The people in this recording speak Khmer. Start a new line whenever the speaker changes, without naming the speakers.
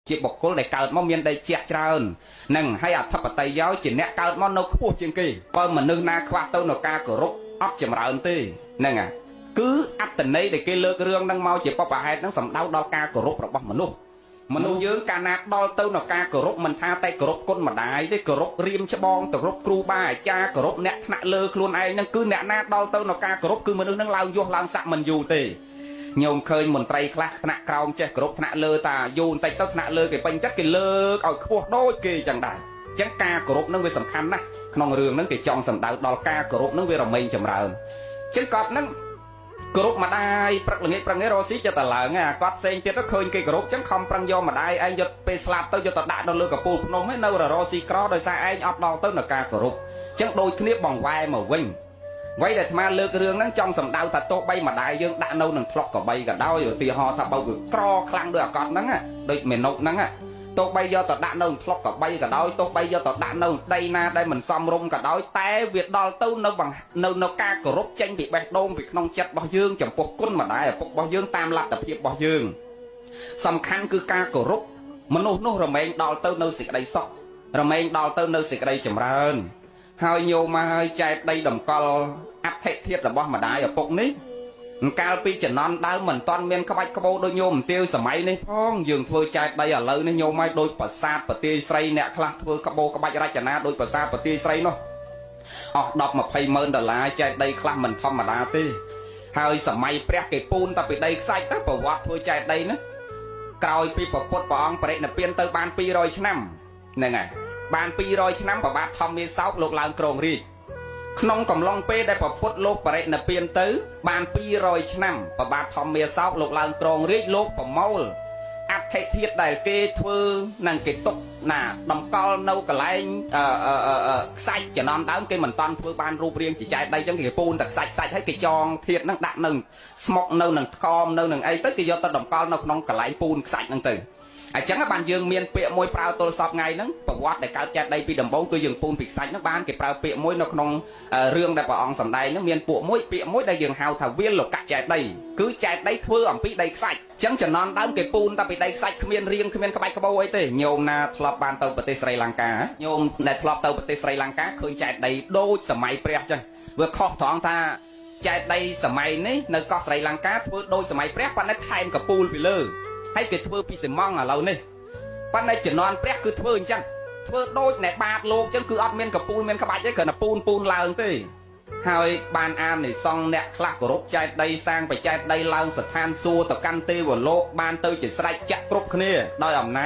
ជាបុគ្គលដែលកើតមកមានដីជះច្រើននឹងហើយអធិបតីយោជាអ្នកកើតមកនៅខ្ពស់ជាងគេបើមនុស្សណាខ្វះទៅនៅការគោរពអត់ចម្រើនទេហ្នឹងហើយគឺអត្តន័យដែលគេលើករឿងហ្នឹងមកជាបបហេតុហ្នឹងសំដៅដល់ការគោរពរបស់មនុស្សមនុស្សយើងកាលណាដល់ទៅនៅការគោរពមិនថាតែគោរពគុណម្ដាយទេគោរពរៀមច្បងគោរពគ្រូបាអាចារ្យគោរពអ្នកថ្នាក់លើខ្លួនឯងហ្នឹងគឺអ្នកណាដល់ទៅនៅការគោរពគឺមនុស្សហ្នឹងឡើងយោះឡើងស័កមិនយូរទេញោមឃើញមន្ត្រីខ្លះថ្នាក់ក្រោមចេះគោរពថ្នាក់លើតាយូរបន្តិចទៅថ្នាក់លើគេពេញចិត្តគេលើកឲ្យខ្ពស់ដូចគេចឹងដែរអញ្ចឹងការគោរពហ្នឹងវាសំខាន់ណាស់ក្នុងរឿងហ្នឹងគេចង់សំដៅដល់ការគោរពហ្នឹងវារមែងចម្រើនអញ្ចឹងកត់ហ្នឹងគោរពម្ដាយព្រឹកល្ងាចព្រឹកនេះរស់ស៊ីចិត្តតែឡើងអាគាត់ផ្សេងទៀតទៅឃើញគេគោរពចឹងខំប្រឹងយកម្ដាយឯងយកពេលស្លាប់ទៅយកទៅដាក់នៅលើកពូលភ្នំឯងនៅរស់ស៊ីក្រដោយសារឯងអត់ដល់ទៅនៅការគោរពចឹងដូចគ្នាបងវ៉ែមកវិញអ្វីដែលអាត្មាលើករឿងហ្នឹងចង់សំដៅថាទោះបីម្ដាយយើងដាក់នៅនឹងថ្លុកកបីក៏ដោយឧទាហរណ៍ថាបើវាក្រខ្លាំងដូចអាកត់ហ្នឹងដូចមេនុកហ្នឹងទោះបីយកទៅដាក់នៅថ្លុកកបីក៏ដោយទោះបីយកទៅដាក់នៅដីណាដែលមិនសមរម្យក៏ដោយតែវាដល់ទៅនៅការគោរពចេញពីបេះដូងពីក្នុងចិត្តរបស់យើងចំពោះគុណម្ដាយឪពុករបស់យើងតាមលទ្ធភាពរបស់យើងសំខាន់គឺការគោរពមនុស្សនោះរមែងដល់ទៅនៅសេចក្តីសុខរមែងដល់ទៅនៅសេចក្តីចម្រើនហើយញោមមកហើយចែកដីតម្កល់អដ្ឋិធាតុរបស់ម្ដាយឪពុកនេះកាលពីចំណន់ដើមមិនតាន់មានក្បាច់ក្បូរដូចញោមទាវសម័យនេះផងយើងធ្វើចែកដីឥឡូវនេះញោមឲ្យដូចប្រាសាទប្រទាយស្រីអ្នកខ្លះធ្វើក្បូរក្បាច់រចនាដូចប្រាសាទប្រទាយស្រីនោះអស់10 20ម៉ឺនដុល្លារចែកដីខ្លះមិនធម្មតាទេហើយសម័យព្រះគេពូនតែពីដីខ្សាច់ទៅប្រវត្តិធ្វើចែកដីណាក្រោយពីប្រពុតព្រះអង្គបរិនិព្វានទៅបាន200ឆ្នាំហ្នឹងហើយបាន200ឆ្នាំប្របាទធម្មាសោកលោកឡើងគ្រងរាជ្យក្នុងកំឡុងពេលដែលប្រពុតលោកបរិនិព្វានទៅបាន200ឆ្នាំប្របាទធម្មាសោកលោកឡើងគ្រងរាជ្យលោកប្រមូលអដ្ឋិធាតុដែលគេធ្វើនិងគេទុកណាតម្កល់នៅកន្លែងខ្សាច់ចំណន់ដើមគេមិនតាន់ធ្វើបានរូបរាងជាចែកដីចឹងគេពូនតែខ្សាច់ខ្សាច់ហើយគេចងធាតុហ្នឹងដាក់នៅស្មុកនៅនឹងថ្កមនៅនឹងអីទៅគេយកទៅតម្កល់នៅក្នុងកន្លែងពូនខ្សាច់ហ្នឹងទៅអញ្ចឹងបានយើងមានពាក្យមួយប្រើទល់សពថ្ងៃហ្នឹងប្រវត្តិដែលកើតចេះដីពីដំបូងគឺយើងពូនពីខ្សាច់ហ្នឹងបានគេប្រើពាក្យមួយនៅក្នុងរឿងដែលព្រះអង្គសម្ដែងហ្នឹងមានពួកមួយពាក្យមួយដែលយើងហៅថាវាលលោកៈចេតីគឺចេតីធ្វើអំពីដីខ្សាច់អញ្ចឹងចំណន់ដើមគេពូនតែពីដីខ្សាច់គ្មានរាងគ្មានក្បាច់ក្បូរអីទេញោមណាធ្លាប់បានទៅប្រទេសស្រីលង្កាញោមដែលធ្លាប់ទៅប្រទេសស្រីលង្កាឃើញចេតីដូចសម័យព្រះអញ្ចឹងវាខុសត្រង់ថាចេតីសម័យនេះនៅកោះស្រីលង្កាធ្វើដូចសម័យព្រះប៉ុន្តែថែមកពូលពីលើហើយគេធ្វើពីស៊ីម៉ង់ឥឡូវនេះប៉ុន្តែជំនាន់ព្រះគឺធ្វើអញ្ចឹងធ្វើដូចអ្នកបាតលោកអញ្ចឹងគឺអត់មានកពូលមានក្បាច់ទេគ្រាន់តែពូនពូនឡើងទេហើយបានអានិសង្សអ្នកខ្លះគោរពចែកដីសាងបច្ចេកដីឡើងស្ថានសួគ៌ទៅកាន់ទេវលោកបានទៅជាស្រេចចាក់គ្រប់គ្នាដោយអំណាច